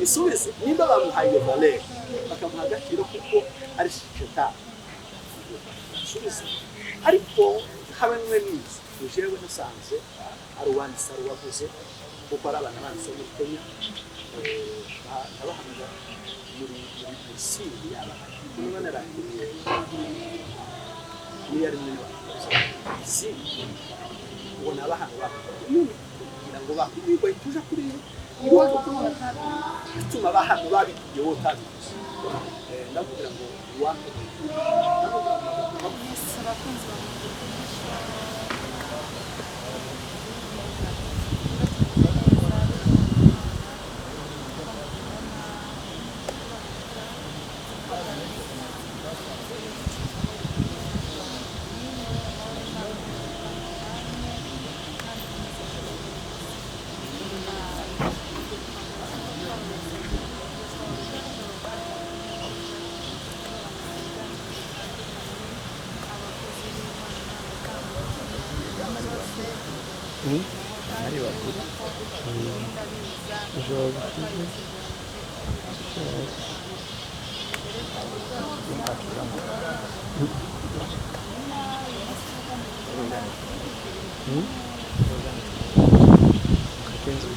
Bisubize nimba bamuhaye iyo valeur, bakamuha agaciro kuko ari shetani, basubize. Ariko habe mwe nize, jewe nasanze ari uwanditse, ari uwavuze, kuko ari abana banditse muri Kenya. Ndabahamagara muri siri yaba niba narakiriye niyo ari mwene wacu si ubona abahanga bakubwira kugira ngo bakubwirwe tuja kuri ituma abahanga babikubwiye wowe utabivuze. Ndakubwira ngo ndakubwira ngo Yes, abakunzi ba Mugiti. Ari bakuru. Ushobora gusiga. Kakenzo.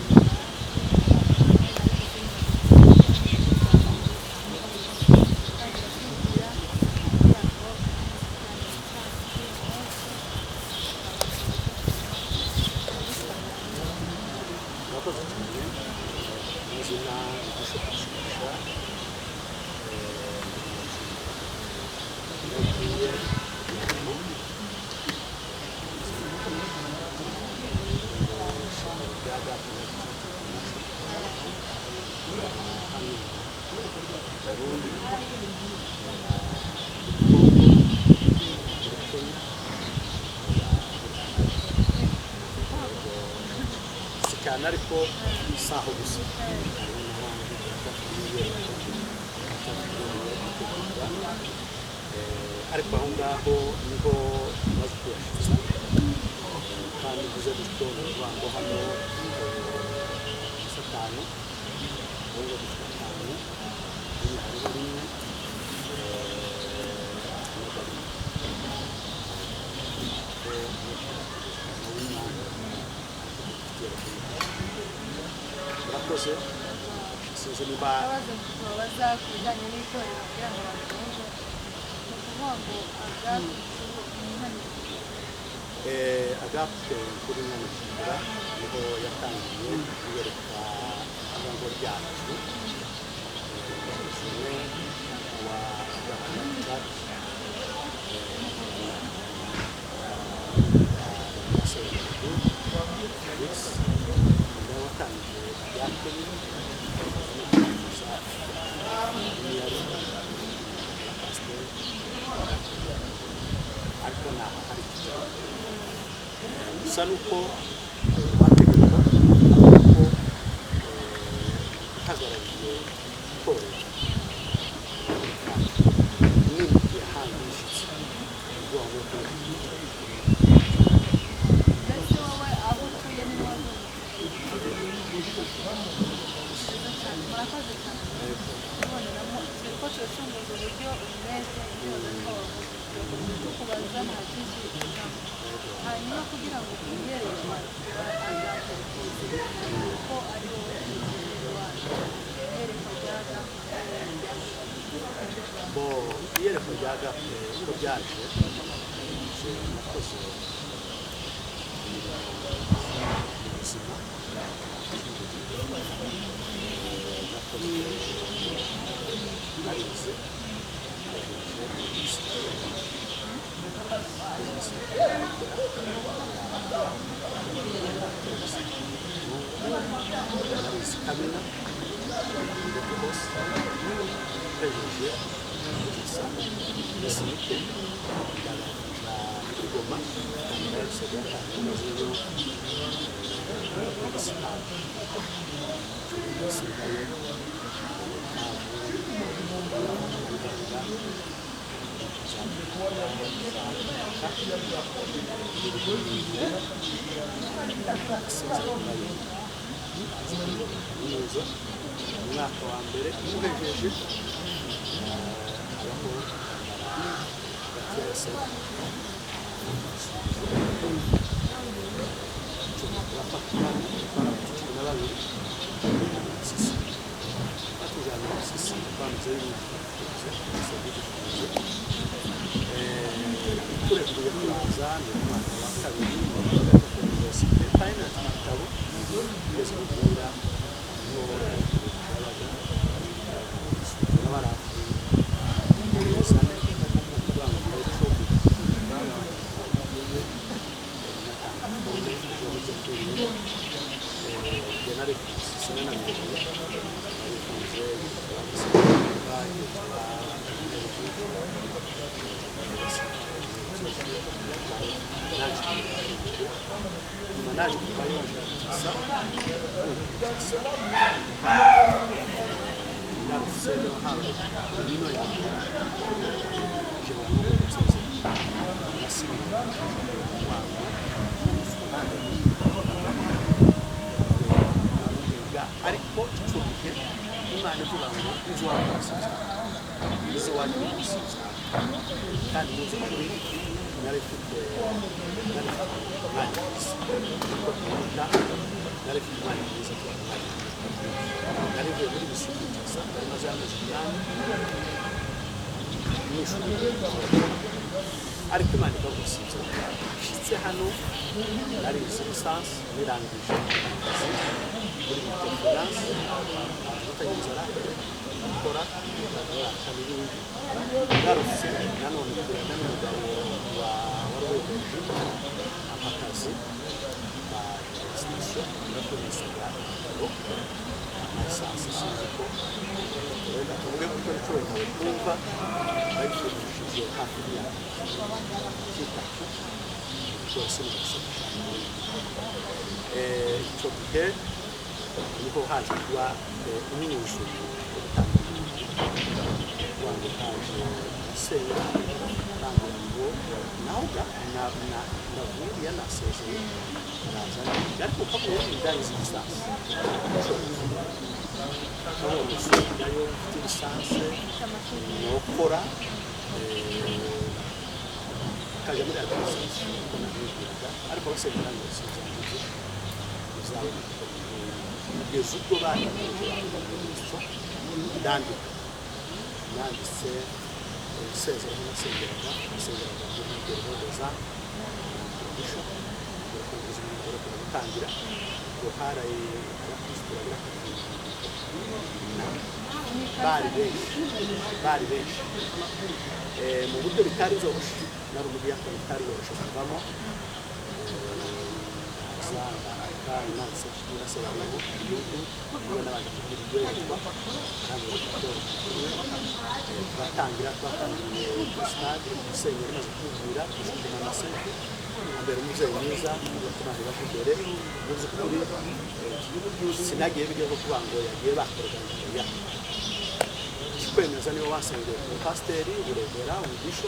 Murakoze cyane. Amazina Bishop Shugisha, yagiye bya Agape hano Burundi, muri Kenya, si cyane ariko si aho gusa, hariho n'ahandi turacyafite. Ariko aho ngaho niho tumaze kuyashyitsa. Kandi mvuze gutyo ni ukuvuga ngo hano atanu, ubundi dufite atanu, hano hariho rimwe na babiri w'Imana. Murakoze. Sinzi niba Akabazo tubabaza ku bijyanye n'itorero kugira ngo babyumve, ni ukuvuga ngo Agape ni Agape kuri Nyamukimbura niho yatangiye yereka ijambo ryacu. Umwe wa Agape Church Felix nawe watangiye ibya Kenya no kurangiza yari pasiteri, ariko ntaho hari ikibazo gusa nuko bategeka ko uhagarariye itorero nimukiye ahandi mushyitsi ubwo ngo Mbese wowe aho utuye ni wowe nziza cyane. Murakoze cyane. Kuboneramo turiko turacunguza uburyo umwete ndibaza ko tukubaza nta byinshi tuzamo. Hanyuma kugira ngo uyerekwa Agape, ko ari wowe wacu, iyerekwa rya Agape? Bo, iyerekwa rya Agape uko byaje, je nakoze imirimo mu buzima. Nakoze, narize, narangije business, narize Kamena hose, mpejeje gusa iminsi mike ndaja muri Goma, gatanu mazeyo iminsi 5 nsigaye Bukavu, za sinzi kaminuza. Umwaka wa mbere uhejeje, habaho hagati ya SNP, 12, Masisi. Batujyana mu Masisi, twamaze dufunze, turekuye turaza. Ni umwaka wa kabiri, mu wa gatatu université, kandi ibitabo kugeza kubwira niho yabaga barafunze kugira ngo twari dushobore. Nyuma naje kuvayo nshaka ngarutse habaye imino yanjye nshobora no gusezera nasigaye wangu ariko icyo gihe Imana ivuga ngo inzu wawe inzu wanjye gusubiza. Kandi mu by'ukuri nari mfite umwanya mwiza, niko twita, nari mfite umwanya mwiza tuba umwanya nari mvuye muri Kinshasa, nari maze amezi 8 mu ishuri, ariko Imana ikagusubiza. Nshitse hano narize licence, nirangije akazi muri microfinance, gufatanya inzara gukora umwaka n'ibindi. Ngarutse nanone tugirana n'umugabo wa wari wemeje ampa akazi ka station nakomezaga ibitaro na essence. Sinzi ko wenda tuvuge kuko nicyo wenda kumva babishimishije hafi y'imyaka 3 cyose ni gusoma cyane. Icyo gihe niho haje kuba umwuzuro wo gutanga wangu, haje asenga bambwira ngo naho ga ndavuriya nasezeye ndaza, ariko kavuye ndangiza licence, kabonye gusubirayo mfite licence nokora kajya muri administration uko nabibwiraga, ariko basenga ngo sinzangize uzabona kugeza ubwo banyemeje administration. Ndandika, nanditse isezerano, nasengeraga muri Gereza bishop kugeza ubu gutangira ngo hari abakristo bagera ku 8,000, bari benshi, bari benshi. Mu buryo bitari byoroshe, nari umudiyakoni, bitari byoroshye kuvamo za Imana y'Iburasirazuba igihugu niba nabanje kugira ibyo yitwa kandi turatangira, twatangiriye kuri stade musenyeri imaze kumubwira gushikana na sente ambera umubyeyi mwiza abaturage baje imbere. Mu by'ukuri sinagiye bijya kuvuga ngo yagiye bakorega ya kikwemeza niba wasengeye umupasiteri, uburebera, umubisho,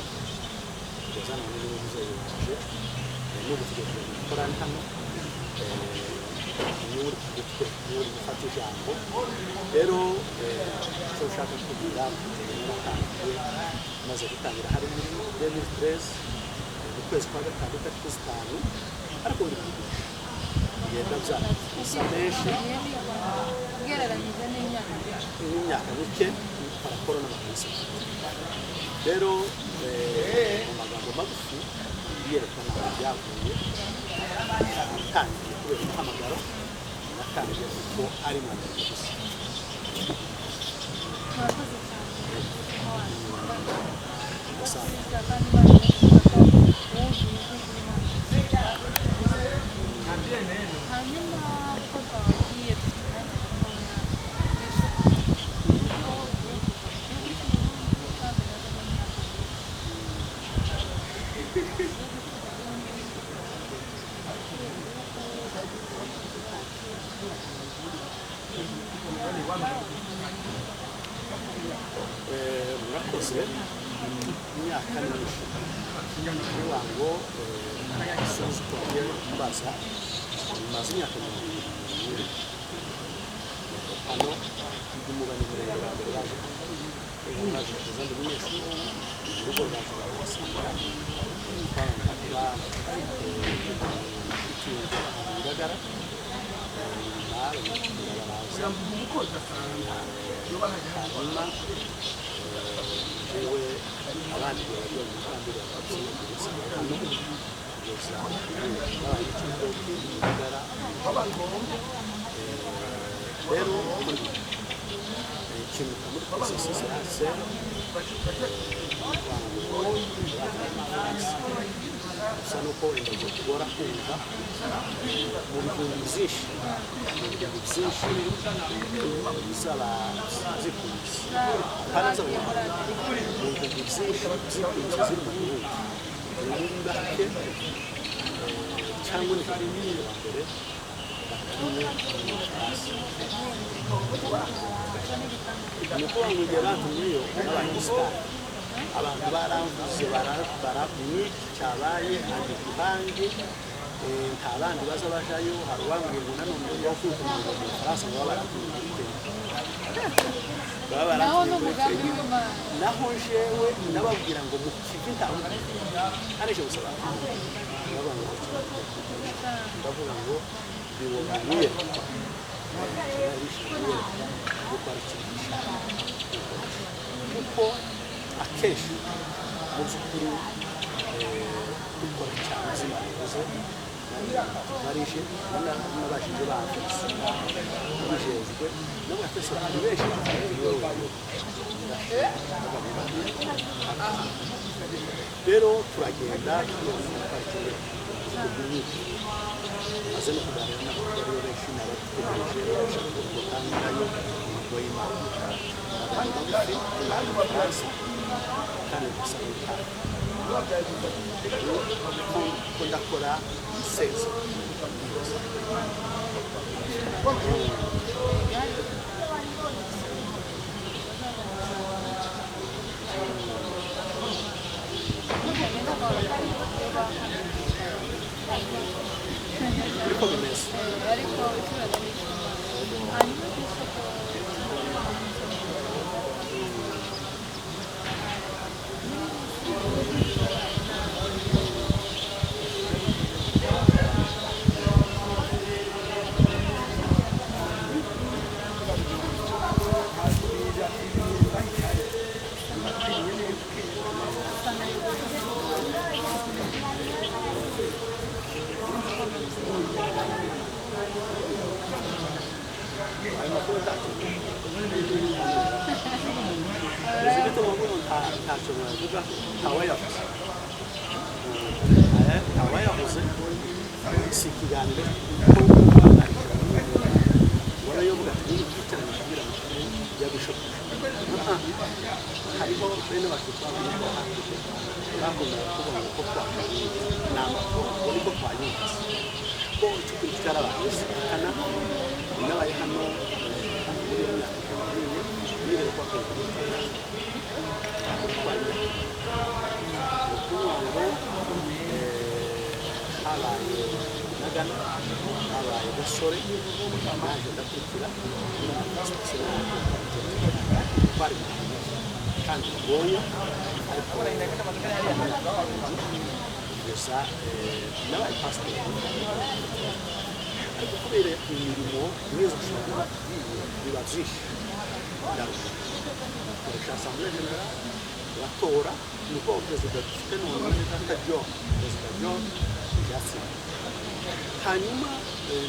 kugeza none niwe mubyeyi waje. N'ubu tugiye gukora hano, niwe uri ku mutwe, niwe uri gufata ijambo. Rero icyo ushaka kubwira, naratangiye, maze gutangira hari muri 2013 mu kwezi kwa gatanu, itariki 5, ariko biri kugurisha bigenda byasa menshi. Ugereranyije n'imyaka myinshi. N'imyaka mike parakoro n'amakanisa. Rero mu magambo magufi yerekana aho byavuye, natangiye kubera umuhamagaro, natangiye kuko ari mwana gusa. Murakoze cyane. Gusa. Kandi Imana ibafashe ko wumva ijwi ry'Imana. Hanyuma uko twababwiye, dufite umwanya mutoya, kuko ugiye kuva mu gihugu cy'u Burundi kandi nazo mu myaka myinshi. Igihugu cy'u Burundi bagenzi bacu. Murakoze. Imyaka ni myinshi, kuvuga ngo sinzi uko bagiye mbaza, maze imyaka 72 hano. Ndi Mu Banyamurenge ba mbere baje baje kuza ndi umunyeshuri, urugo rwaje barabasanga twabana Ngagara nyuma baraza. Hanyuma jewe abandi baragiye mu nkambi kugeza hano, kugeza babaye Cibitoke, Ngagara. Rero ikintu muri processus yase gusa nuko wenda kugora kumva mu bihumbi byinshi, mu bihumbi byinshi bizaba zikunze kandi z'Abanyarwanda, mu bihumbi byinshi zikunze ziri mu gihugu, ni muri bake cyangwa ni babiri ba mbere batuye mu Bufaransa. Ni ukuvuga ngo igihe bantumyeyo n'abanyisitari, abantu baramvuze bara n'iki cyabaye iruhande, nta bandi baza bajayo. Hari uwambwiye ngo nanone yavuye mu Bufaransa ngo baba baratumye muri Kenya, baba Naho baratumye muri n'umugambi Kenya. w'Imana. Naho jewe nababwira ngo mu kivi ntawe arije gusa ndavuga ngo ndavuga ngo bibona iyerekwa, yuko ari ikintu gishaka, kuko akenshi mu by'ukuri dukora cyane izina rivuze barije n'abajije bamfise bijejwe nabo twese ari benshi. Rero turagenda tugenda nyinshi, maze no kuganira n'abagore benshi n'abadutegereje bashaka ko dutangirayo umurimo w'Imana. Amagambo magufi, mu Bufaransa kandi gusa utaha ko ndakora seza. Niko bimeze. Ariko ikibazo ni iki? Hanyuma ku isoko Ayo makuru ntacyo uzi gituma mvuga ntacyo navuga, ntawayavuze. Ntawayavuze, si ikiganiro ko ubona yo ati niba twicaranye kugira amakuru ya bishop. Hariho bene bacu twabonye ko hakurya bakomeye kuvuga ngo ko twakabonye ni amakuru, ubu niko twayumvise ko icyo kintu cyarabaye. Sikana nabaye hano muri iyo myaka 4, nireba ko perezida twari ukuvuga ngo habaye Nagana, habaye Gasore, naje ndakurikira twari kandi bigoye, ariko kugeza nabaye pasiteri, ariko kubera imirimo myiza ushobora biba byinshi, ndaruha koresha assemblée générale batora, niko perezida dufite none data John, perezida John yatsinze. Hanyuma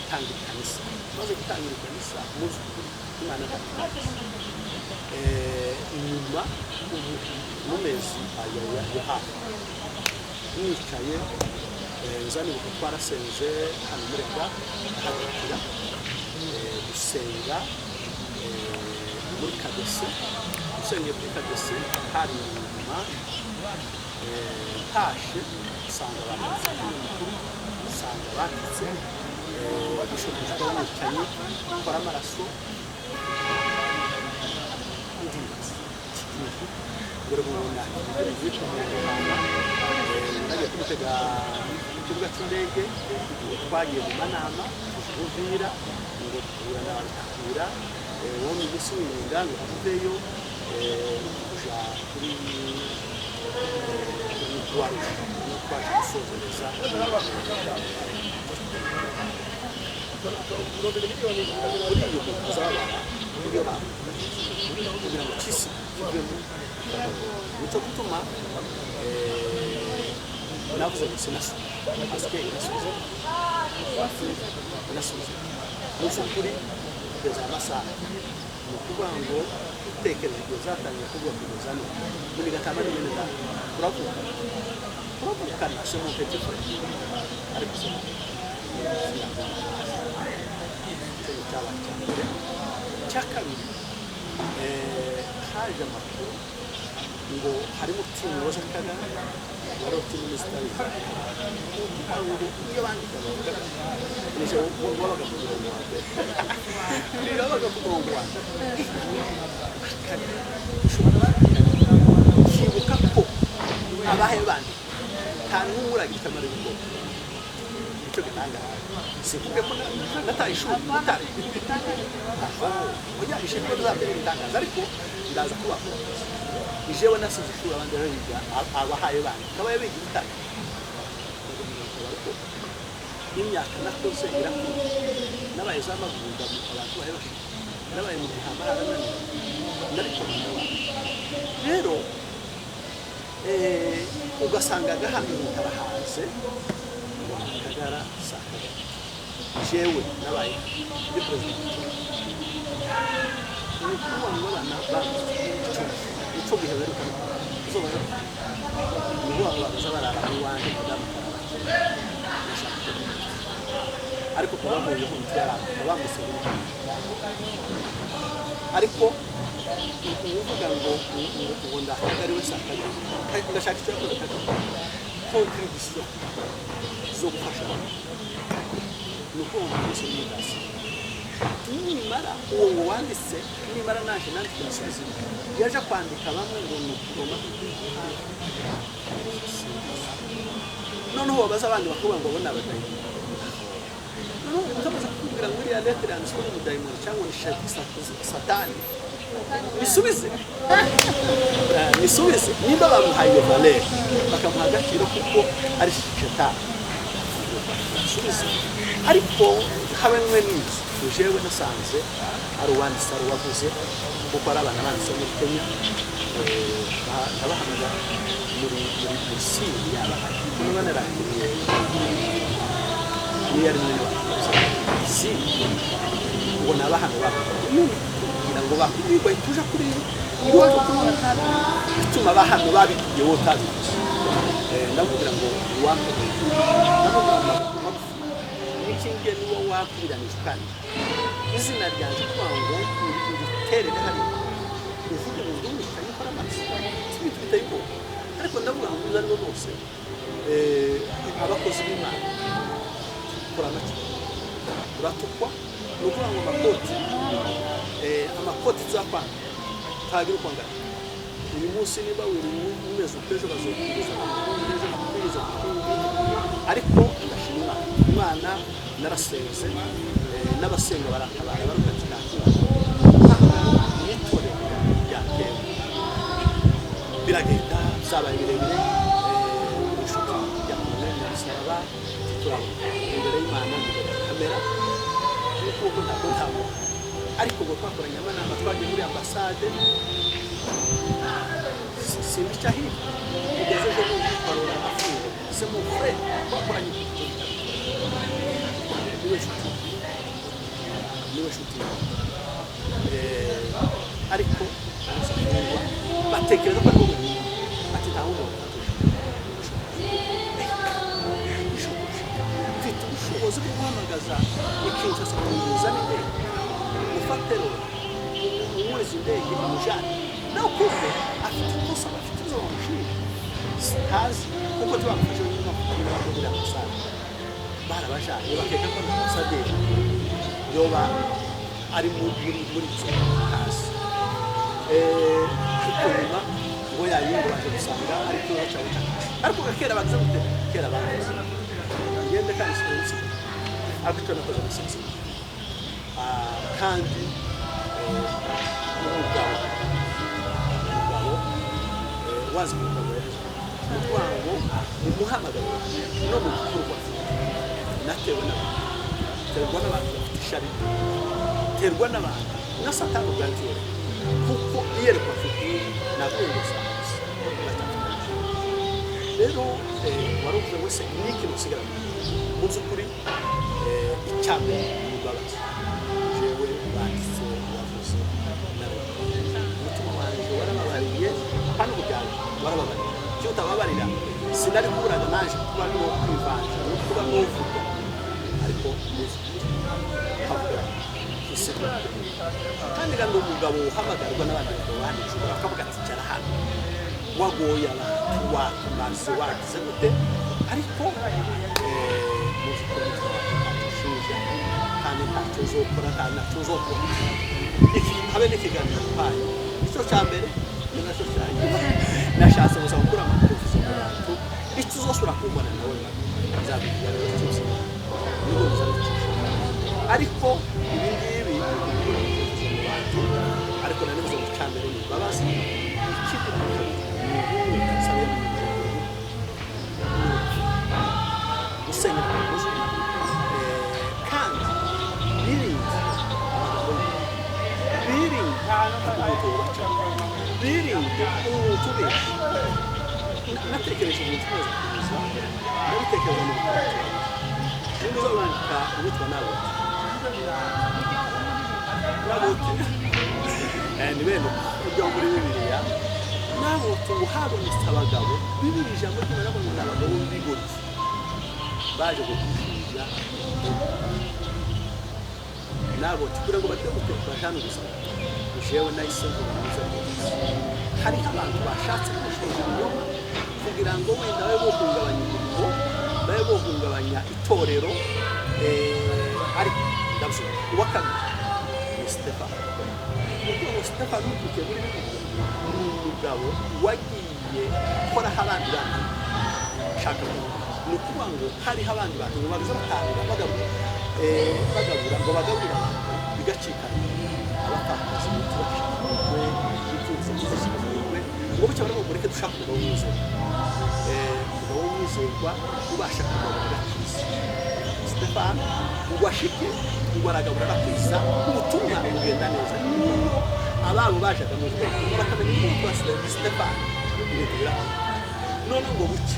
ntangira ikanisa, maze gutangira ikanisa mu by'ukuri Imana ntabwo inyuma ubu mu mezi aya yo hafi nicaye nzanibuka twarasenze hano muri ga hagakira gusenga muri kadese, usengeye muri kadese hari inyuma ntashe usanga abantu bafite mukuru, usanga banditse bishop w'umwicanyi ukora amaraso, ndibaza iki kintu ngo mubona bivuye ku muntu hama nagiye kumutega ku kibuga cy'indege ngo twagiye mu manama tuja Uvira ngo duhura na Barutakura. Wowe gusubira ingano avuyeyo kuja kuri Croix-Rouge, twaje gusozereza muri iyo kuzabara iyo kugira ngo kisi kivemo. Nico gutuma navuze ngo sinasubiza, parce inasubiza inasubiza mu by'ukuri kugeza amasaha, ni ukuvuga ngo utekereje igihe zatangiye kuvuga kugeza none muri gatama ni mwene data, turavuka turavukana, c'est mon petit frère, ariko icyo cyabaye cya mbere. Icya kabiri, haje amakuru ngo harimo team Roza Kagara, wari team minisitiri, kuvuga ngo iyo bandika bavuga nije wabaga ku murongo wa mbere, wabaga ku murongo wa mbere. Ushobora kibuka ko abahe bandika nta n'umwe uragira ikamaro y'ubwoko. Nicyo gitangaje, sivuge ko nataye ishuri nataye oya, ishuri ko rizambere ibitangaza, ariko ndaza kubaho ijewe nasize ishuri abandi biga, abahaye bandika abaye biga ibitare imyaka nakoze irakwiye, nabaye za magunda abantu bahe bashika, nabaye mu gihamba harananiwe nariko n'abantu rero ugasanga hano umuntu arahaze ngo Akagara si Akagara. Jewe nabaye ndi perezida, ni ukuvuga ngo abana ico gihe berukana uzobaza, ni ukuvuga ngo baza barara iwanjye, madamu ariko kuba mvuyeho ntiyaramba bamusabye, ariko uvuga ngo ngo ndakagari wese akagari, ndashaka icyo yakoze akagari contribution zo gufasha abantu, ni ukuvuga ngo byose ni mudasi. Nimara uwo ngo wanditse, nimara naje nandike ibisubizo yaje kwandika bamwe ngo ni ukuroma, noneho wabaza abandi bakavuga ngo bo ni abadayimoni. Noneho utamaze kukubwira ngo iriya lettre yanditswe n'umudayimoni cyangwa ni satani, nisubize nisubize nimba bamuhaye iyo valeur, bakamuha agaciro kuko ari shetani, nisubize. Ariko habe mwe n'inzu jewe nasanze ari uwanditse, ari uwavuze, kuko ari abana banditse muri Kenya, ndabahamagara muri siri yabahaye kuko narakiriye niyo ari mwene si ngo nabahano kugira ngo bakubwirwe tuja kuri ituma bahano babikubwiye wowe utabivuze. Ndamubwira ngo wakubwira, ndamubwira n'ikindi niwo wakwiranije kandi izina ryanjye kugira ngo uriterere hariya uvuge ngo ndumvikanye ukora amaso si ibintu biteye ubwoba. Ariko ndavuga ngo ibyo aribyo bose, abakozi b'Imana turamake turatukwa, ni ukuvuga ngo amakoti tuzakwanga ntagira uko angana. Uyu munsi niba wiri umeze uko, ejo bazokwiriza ku kundi, ejo bakwiriza ku kundi. Ariko ndashima Imana, Imana narasenze, n'abasenga barantabara, baravuga ati nta kibazo nitorero ryatewe biragenda byabaye birebire. Inshuti ya Colonel Nyamusaraba turabona imbere y'Imana, imbere ya kamera, kuko ntabwo ntabwo ariko ubwo twakoranye amanama, twagiye muri ambasade, simbica hirya kugeza ejo bundi twarora afunze, c'est mon frère, twakoranye niwe nshuti, niwe nshuti. Ariko batekereza ko ariko ati nta wundi wamufatije, mfite ubushobozi bwo guhamagaza ikinshasa kumuzana indege, mufate rero umuriza indege imujane nawe, kumbe afite ikosa, bafite ibyo bamushinja ntazi, kuko tubamufashe nyuma muri ambasade barabajanye bakeka ko na ambasaderi yoba ari muri izo ntazi. Ariko nyuma ngo yayindi baje gusanga ari ikibazo cyawe cy'akazi, ariko kera bagize gute, kera bagize ngende kandi sinzi, ariko icyo nakoze nasinzi kandi Umugabo, umugabo wazi umugabo yaje ni ukuvuga ngo mu muhamagaro no mu gikorwa natewe n'abantu, terwa n'abantu bafite ishari, terwa n'abantu na Satani ubwanjye, kuko iyerekwa afite ntabwo gusa baracyafite. Rero wari uvuze ngo se ni ikintu usigara mu by'ukuri? Icya mbere ni imbabazi. Jewe banditse wavuze, narababariye, umutima wanjye warababariye kandi umuryango warababariye. Icyo utababarira sinari kuburaga naje kuba no kwivanja no kuba n'uvuga, ariko nkavuga isiga. Kandi kandi umugabo uhamagarwa n'abandi bagabo banditse bakavuga ati: "Cyara hano wagoye abantu, watumaze, wagize gute?" Ariko muzi ko umutima wacu ntacyo ushinja kandi ntacyo uzokora kandi ntacyo uzokora. Iki habe n'ikiganiro kwayo, icyo cya mbere ni nacyo cya nyuma. Nashatse gusa gukura amakuru mu bantu. Icyo uzosubira kumbona nawe nzabigira rero cyose nibwo bizabicisha. Ariko ibi ngibi ni ugukura amakuru mu bantu. Ariko nanibuze ngo icya mbere ni imbabazi, ikindi na kabiri ni ubumwe nsaba y'abanyamaguru, gusenyera umugozi umwe, kandi birinde amagambo, birinde umuntu wubaca, birinde umuntu ubeshya. Natekereje umuntu umaze kuza, ndabitekereza mu bitabo cyanjye, nimba uzabandika uwitwa Naboti. Naboti ni bene ujya muri Bibiliya. Naboti ubu habonetse abagabo bibiri, ijambo ry'Imana ngo ni abagabo b'ibigoryi baje gushinja Naboti kugira ngo bagire gute? Bajane gusa. Jewe nahise mvuga neza rwose, hariho abantu bashatse gushinja ibinyoma kugira ngo wenda babe bohungabanya umurimo, babe bohungabanya itorero, ariko ndabyumva. Uwa kabiri ni Stefano. Kuko ngo Stefano ukurikiye muri Bibiliya ni umugabo wagiye koraho abandi bantu shaka. Ni ukuvuga ngo hariho abandi bantu ngo baza batanga bagabura, bagabura ngo bagaburire abantu bigacikana, abapfakazi tubashakwe, imfubyi tuzishyikirwe, ngo bityo baravuga ngo reka dushake umugabo w'umwizerwa, umugabo w'umwizerwa ubasha kugabura agakiza. Stefano ngo ashike ngo aragabura arakwiza, ubutumwa bugenda neza. Niyo ababo bajaga mu bwoko bakamenya yuko Stefano ibintu birakora. None ngo buke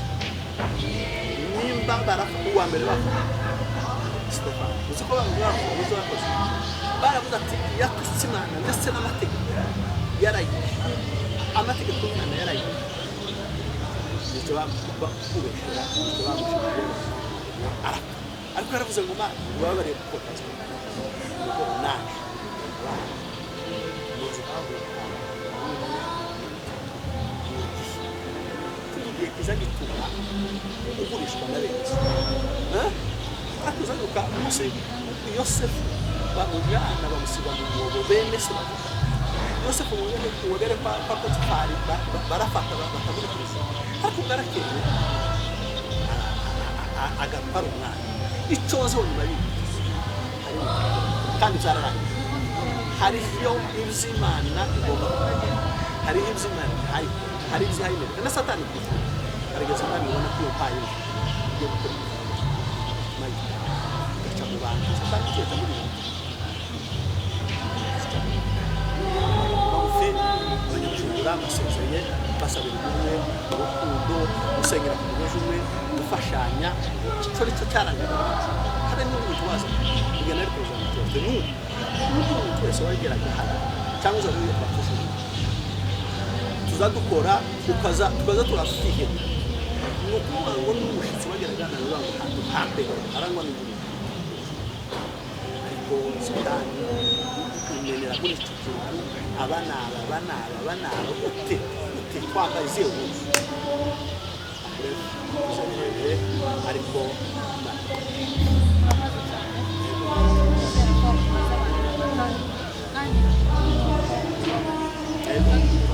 nimba barafa uwa mbere bafa Stefano, uzi ko bavuga uzi bakoze, baravuze ati yatutse Imana ndetse n'amategeko yarayishe, amategeko y'Imana yarayishe. Nicyo bakubeshera, nicyo bamushyigikiye arapfa. Ariko yaravuze ngo Mana ubabariye kuko ntazi nuko naje muzi igihe kiza gituma ugurishwa na benshi. Ariko uzanuka umunsi Yosefu bamujyana bamusiga mu mwobo, bene se bavuga Yosefu mubere kwa Potifari barafata bakamurikiriza, ariko bwarakeye agapfa ari umwana. Icyo nzi nyuma y'ibyo kandi byararangiye, hariho iby'Imana igomba gukora, hariho iby'Imana ihaye, hari ibyo ihaye na Satani bwite. Harigeze Imana ibona ko iyo mpaye igiye gukora mayita igaca mu bantu, Satani ikica muri bo bagufi. Abanyabujumbura basezeye basabira ubumwe, urukundo, gusenyera ku mugozi umwe, gufashanya. Icyo ni cyo cyarangaga abantu. Habe n'umuntu waza kugenda ari perezida wa Mutuwafite n'ubu n'undi muntu wese wageraga hano cyangwa uza muri bafashije tuza dukora ukaza tukaza turafihena. Ni ukuvuga ngo n'umushyitsi wageraga hano aravuga ngo hantu hambere arangwa n'ubururu. Ariko Satani imenera muri icyo kintu, aba naba aba naba aba naba ute ute twambaye izihe mpuzu? Bize birebire ariko Imana Murakoze cyane. Nizere ko mumaze abantu batanu kandi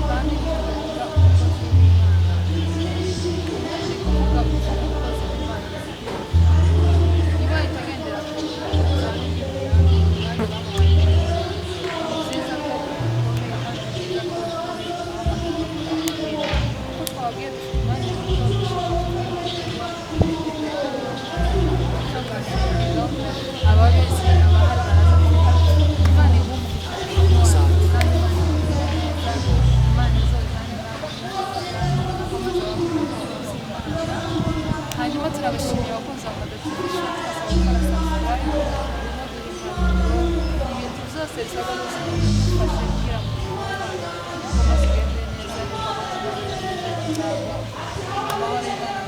kandi kuvuga umukozi w'Imana, uri kuvuga gusa umukozi w'Imana niba itagendera ku cyane, ni byiza ko Abakunzi ba Mado TV Show, tubasaba gukora subscribe, urimo duha impanuro, ibintu byose bisabwa rwose ngo bidufashe kugira ngo ibikorwa zigende neza, ibikorwa tugende neza. Amahoro y'Imana.